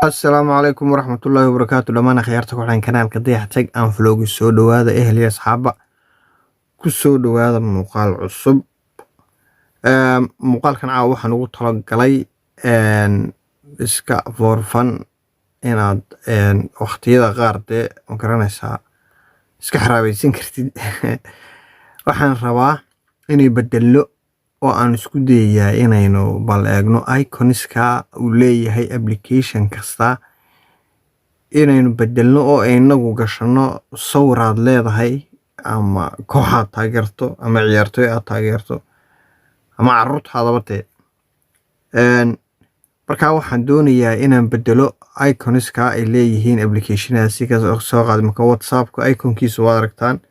Asalaamu calaykum waraxmatullaahi wabarakaatu. Dhammaan akhyaarta ku xiran kanaalka Dayax Tag aan Vlogi, soo dhowaada. Ehel iyo asxaabba, ku soo dhowaada muuqaal cusub. Muuqaalkan caawa waxaan ugu talagalay iska for fun, inaad waqtiyada qaar dee ma garanaysaa iska xaraabaysan kartid. Waxaan rabaa inay bedello oo aan isku dayayaa inaynu bal eegno iconiska uu leeyahay application kasta, inaynu bedelno oo inagu gashano sawiraad leedahay ama kooxaad taageerto ama ciyaartoy aad taageerto ama caruurtaadaba dee. Markaa waxaan doonayaa inaan bedelo iconiska ay leeyihiin applicationadaasi. Ka soo qaad marka WhatsAppka iconkiisa waad aragtaan,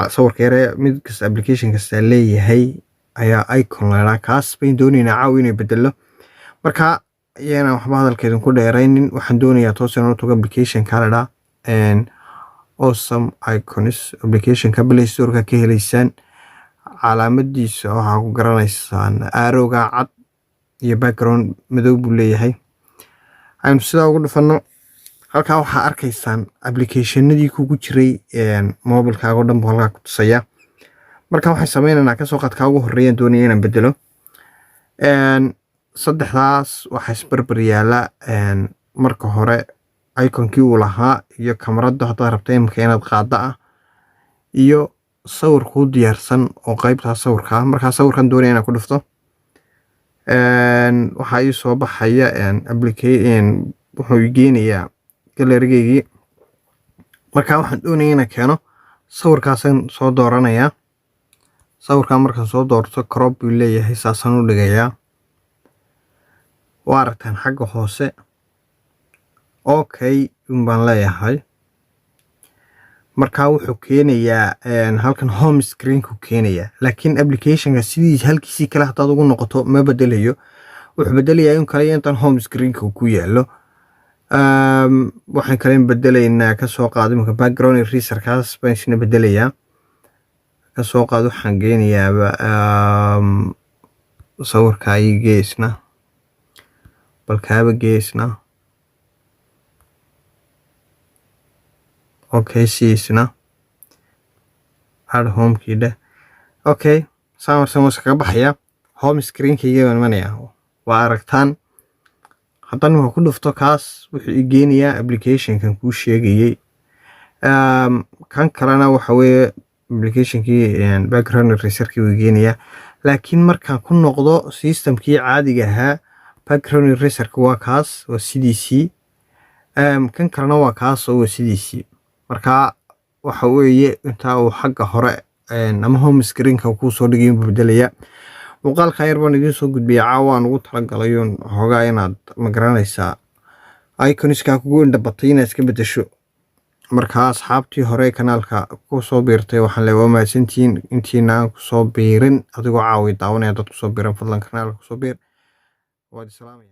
sawirka yare mid kasta application kasta leeyahay ayaa icon la idhaha. Kaas bayn doonaynaa caawa inay bedelo. Marka iyana waxba hadalkeedin ku dheeraynin, waxaan doonayaa toos inaan u tago application-ka la idhaha Awesome Icons. Application-ka Play Store-ka ka heleysaan. Calaamadiisa waxaa ku garanaysaan arrowga cad iyo background madow buu leeyahay. Aynu sidaa ugu dhufano. Halkaa waxaa arkaysaan applicationadii kugu jiray mobilkaaga oo dhan buu halkaa ku tusaya. Marka waxaan sameynaynaa, kasoo qaad kaa ugu horeeyaan doonaya inaan bedelo. Saddexdaas waxaa isbarbar yaala marka hore iconkii uu lahaa iyo kamarada haddaad rabto imika inaad qaadda ah iyo sawir kuu diyaarsan oo qeybtaa sawirka ah. Markaa sawirkan doonaya inaan ku dhufto, waxaa ii soo baxaya wuxuu i geenayaa gallerygaygii. Marka waxaan doonaya inaan keeno sawirkaasaan soo dooranayaa. Sawirkaa markaan soo doorto, crop buu leeyahay, saasaan u dhigayaa. Waa aragtaan xagga hoose, okay baan leeyahay. Markaa wuxuu keenayaa halkan home screenku keenayaa, laakiin applicationka sidiis halkiisii kale hadaad ugu noqoto ma bedelayo. Wuxuu bedelayaa in kale intan home screenka ku yaalo. Waxaan kale bedelaynaa, kasoo qaado imika background eraserkaas baan isna bedelayaa. Kasoo qaad waxaan geenayaaba sawirka ii geesna, bal kaaba geesna. Okay, siisna add homekii dheh. Okay, samarsan waa iskaga baxaya. Home screenkayga baan imanaya. Waa aragtaan, haddaan imika ku dhufto kaas, wuxuu i geenayaa applicationkan kuu sheegayey. Kan kalena waxa weeye applicationkii background eraserkii wuu geenayaa, laakiin markaan ku noqdo systemkii caadiga ahaa, background eraserka waa kaas, waa sidiisii. Kan kalena waa kaas oo waa sidiisii. Marka waxa weeye intaa uu xagga hore ama home screenka kuu soo dhigay inuu bedelaya. Muuqaalka yar baan idiin soo gudbiyay caawa aan ugu talagalay xoogaa inaad ma garanaysaa iconiska kugu indhabatay inaad iska bedesho. Markaa asxaabtii hore kanaalka ku soo biirtay waxaan leeyahay waa mahadsantihiin. Intiina aan kusoo biirin, adigoo caawi daawanaya dad kusoo biiran, fadlan kanaalka kusoo biir. Waad islaamaya.